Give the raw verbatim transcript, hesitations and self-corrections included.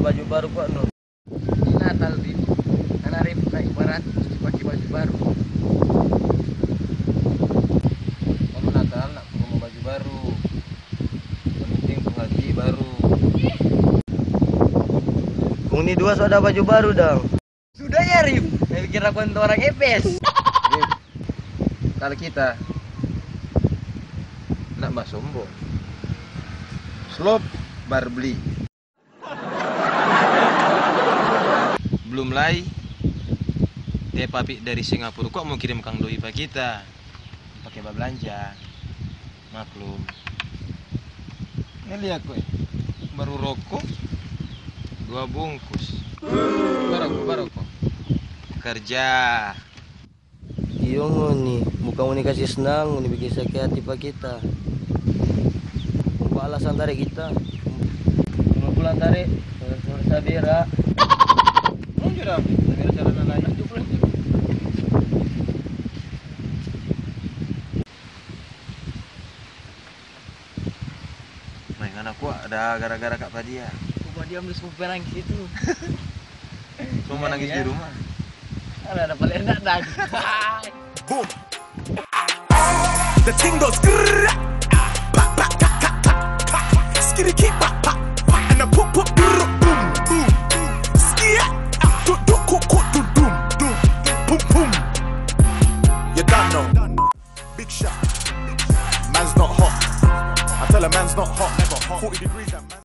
Baju baru kwa no. Ini Natal, Rip. Karena Rip na ibarat musti pake baju baru. Kamu Natal, nak mo baju baru. Yang penting tu hati baru. Kong ni dua so ada baju baru dang. Sudah ya, Rip. Saya pikir aku orang Epes. Rip, kalau kita nak basombo, slop bar bli. Blum lai, te papi dari Singapura kwa mo kirim kang doi pa kita, pake bablanja. Maklum. Ini lia kue, baru roko dua bungkus. Baroko, baroko. Kerja. Iyo ngoni, bukan ngoni kasi snang, ngoni bikin saki hati pa kita. Mo balas antara kita. Mo pulang tare, sore-sore sabera. Sabera cara lain. Main anak kwa ada gara-gara kak pa dia. Cuma dia ambil semua penangis itu. Cuma nangis di rumah. Ada, ada paling enak dah. Boom. The ting goes grrrr. Pa, pa, ka, ka, ka, ka. Skitty ki, pa, pa, pa. And a poop, poop, grrr, boom, boom. Skia. Do, do, ko, ko, do, doom, doom. Boom, boom. You done know. Big shot. Man's not hot. I tell a man's not hot. Never hot. Forty degrees and man's